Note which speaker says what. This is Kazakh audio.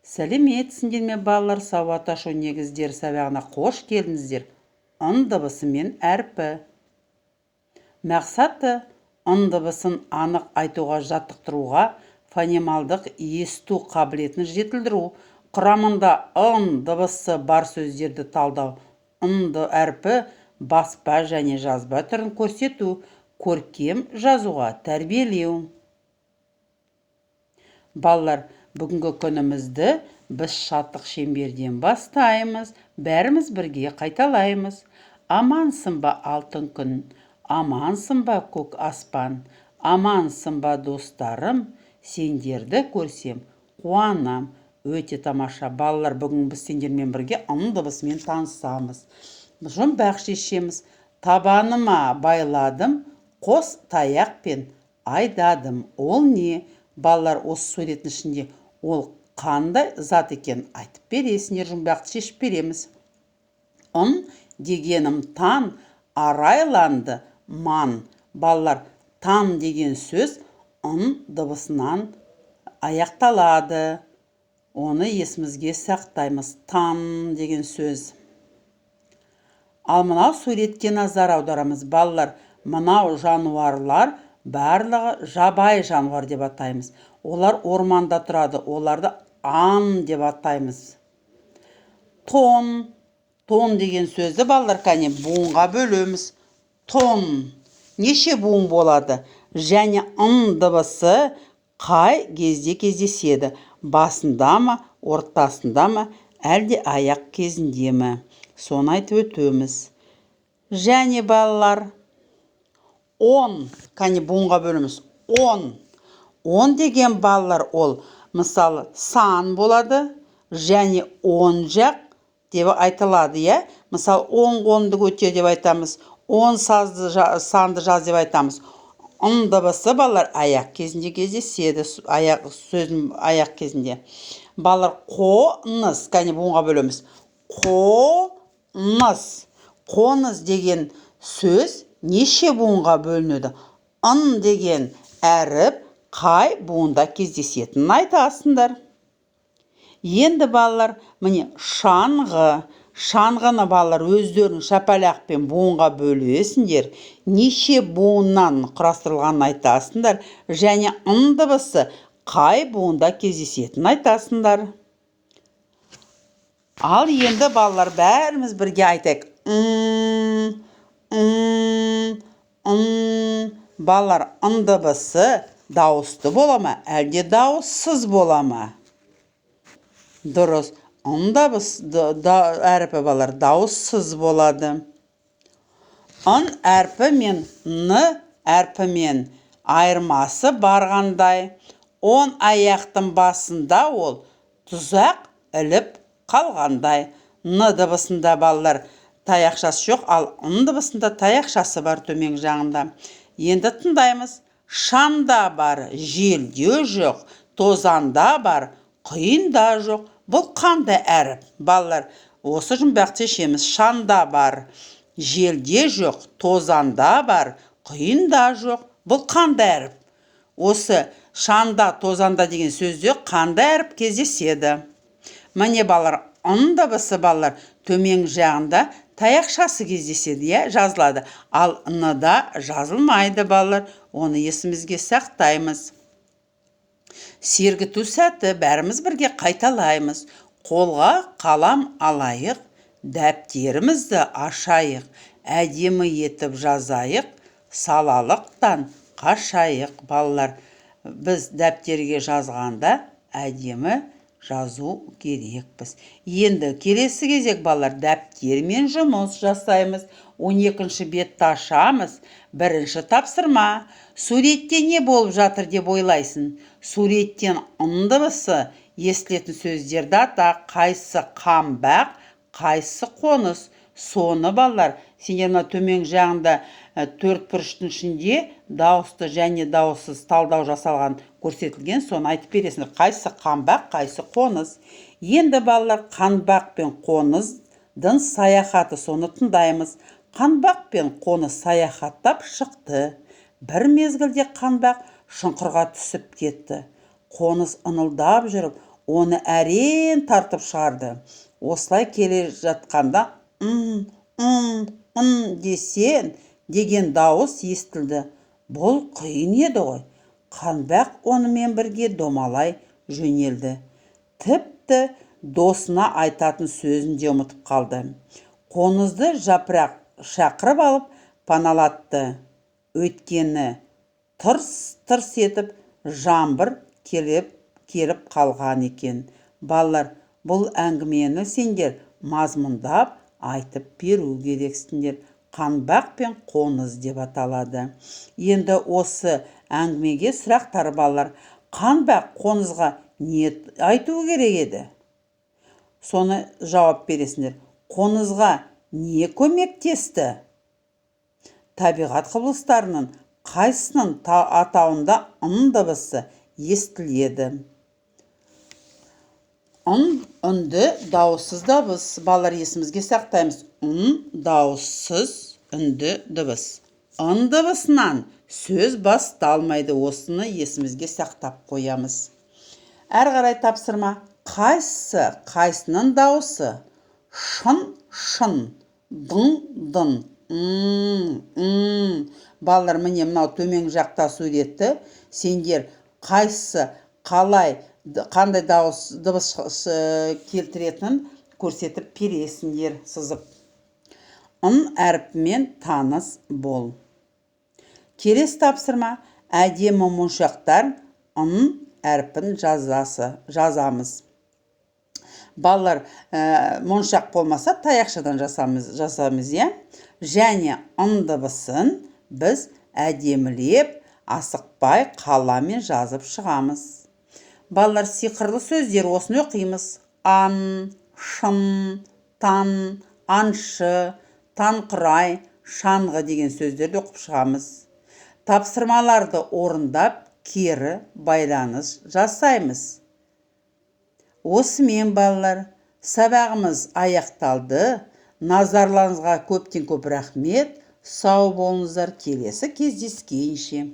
Speaker 1: Сәлеметсіңдер ме, балалар? Сауат ашу негіздері сабағына қош келдіңіздер. Ң дыбысы мен әрпі. Мақсаты: ң дыбысын анық айтуға жаттықтыруға, фонемалдық есту қабілетін жетілдіру, құрамында ң дыбысы бар сөздерді талдау, ң әрпі баспа және жазба түрін көрсету, көркем жазуға тәрбиелеу. Балалар, бүгінгі күнімізді біз шаттық шеңберден бастаймыз. Бәріміз бірге қайталаймыз. Амансың ба, алтын күн, амансың ба, көк аспан, амансың ба, достарым, сендерді көрсем қуанам. Өте тамаша, балалар! Бүгін біз сендермен бірге ң дыбысымен танысамыз, жұмбақ шешеміз. Табаныма байладым, қос таяқпен айдадым. Ол не, балалар? Осы суреттің ішінде ол қандай зат екен, айтып бересіңдер. Жұмбақты шешіп береміз. Ң дегенім таң, арайланды маң. Балалар, таң деген сөз ң дыбысынан аяқталады, оны есімізге сақтаймыз. Таң деген сөз. Ал мынау суретке назар аударамыз, балалар. Мынау жануарлар барлығы жабайы жануар деп атаймыз. Олар орманда тұрады, оларды аң деп атаймыз. Тон. Тон деген сөзді, балалар, кәне, буынға бөлеміз. Тон неше буын болады және ң дыбысы қай кезде кездеседі? Басында ма, ортасында ма, әлде аяқ кезінде ме? Соны айтып өтеміз. Және, балалар, он. Кәне, буынға бөлеміз. Он. Он деген, балалар, ол, мысалы, сан болады және он жақ деп айтылады, иә. Мысалы, оң қолыңды көтер деп айтамыз, он сазды, санды жаз деп айтамыз. Ң дыбысы, балалар, аяқ кезінде кездеседі, аяқ сөздің аяқ кезінде. Балалар, қоныс. Кәне, буынға бөлеміз. Қоныс. Қоныс деген сөз неше буынға бөлінеді? Ң деген әріп қай буында кездесетінін айтасыңдар. Енді, балалар, міне, шаңғы. Шаңғыны, балалар, өздерің шапалақпен буынға бөлесіңдер, неше буыннан құрастырылғанын айтасыңдар және ң дыбысы қай буында кездесетінін айтасыңдар. Ал енді, балалар, бәріміз бірге айтайық: ң, ң, ң. Балалар, ң дыбысы дауысты бола ма, әлде дауыссыз бола ма? Дұрыс, ң дыбыс әрпі, балалар, дауыссыз болады. Ң әрпі мен н әрпімен айырмасы барғандай. Он аяқтың басында ол тұзақ іліп қалғандай. Н дыбысында, балалар, таяқшасы жоқ, ал ң дыбысында таяқшасы бар төменгі жағында. Енді тыңдаймыз. Шанда бар, желде жоқ, тозанда бар, құйында жоқ. Бұл қандай әріп, балалар? Осы жұмбақты шешеміз. Шанда бар, желде жоқ, тозанда бар, құйында жоқ. Бұл қандай әріп? Осы шанда, тозанда деген сөзде қандай әріп кездеседі? Міне, балалар, ң дыбысы, балалар, төменгі жағында таяқшасы кездеседі, иә, жазылады. Ал н-да жазылмайды, балалар, оны есімізге сақтаймыз. Сергіту сәті. Бәріміз бірге қайталаймыз. Қолға қалам алайық, дәптерімізді ашайық, әдемі етіп жазайық, салалықтан қашайық. Балалар, біз дәптерге жазғанда әдемі жазу керекпіз. Енді келесі кезек, балалар, дәптермен жұмыс жасаймыз. 12-ші бетті ашамыз. Бірінші тапсырма. Суретте не болып жатыр деп ойлайсың? Суреттен ң дыбысы естілетін сөздерді ата. Қайсы қаңбақ, қайсы қоныс? Соны, балалар, сендер мына төменгі жағында төрт бұрыштың ішінде дауысты және дауыссыз талдау жасалған, көрсетілген, соны айтып бересіңдер: қайсы қаңбақ, қайсы қоныс. Енді, балалар, қаңбақ пен қоныздың саяхаты, соны тыңдаймыз. Қаңбақ пен қоныс саяхаттап шықты. Бір мезгілде қаңбақ шұңқырға түсіп кетті. Қоныс ыңылдап жүріп Оны әрең тартып шығарды. Осылай келе жатқанда ым, ым, ым десен деген дауыс естілді. Бұл құйын еді ғой. Қанбақ онымен бірге домалай жөнелді. Тіпті досына айтатын сөзін де ұмытып қалды. Қоңызды жапырақ шақырып алып паналатты. Өйткені тырс-тырс етіп жаңбыр келіп қалған екен. Балалар, бұл әңгімені сендер мазмұндап айтып беру керексіңдер. Қанбақ пен қоңыз деп аталады. Енді осы әңгімеге сұрақтар, балалар. Қанбақ қоңызға не айту керек еді? Соны жауап бересіңдер. Қоңызға не көмектесті? Табиғат құбылыстарының қайсысының атауында ын дыбысы естіледі? Ын үнді дауыссыз дыбыс. Балалар, есімізге сақтаймыз. Ын дауыссыз үнді дыбыс. Ын дыбысынан сөз басталмайды. Осыны есімізге сақтап қоямыз. Әрі қарай тапсырма. Қайсысы қайсының дауысы? Шын, шын, дың, дың, м, м. Балалар, міне, мынау төменгі жақта суретті. Сендер қайсысы қалай, қандай дауыс дыбыс келтіретінін көрсетіп бересіңдер сызып. Ын әрпімен таныс бол. Келесі тапсырма. Әдемі моншақтар ын әрпін жазамыз. Балалар, моншақ болмаса, таяқшадан жасамыз, иә? Және ын дыбысын біз әдемілеп, асықпай қаламмен жазып шығамыз. Балалар, сиқырлы сөздер, осыны оқимыз. Ан, шын, тан, аңшы, таңқурай, шаңғы деген сөздерді оқып шығамыз. Тапсырмаларды орындап, кері байланыс жасаймыз. Осымен, балалар, сабағымыз аяқталды. Назарларыңызға көптен көп рахмет. Сау болыңыздар, келесі кездескенше.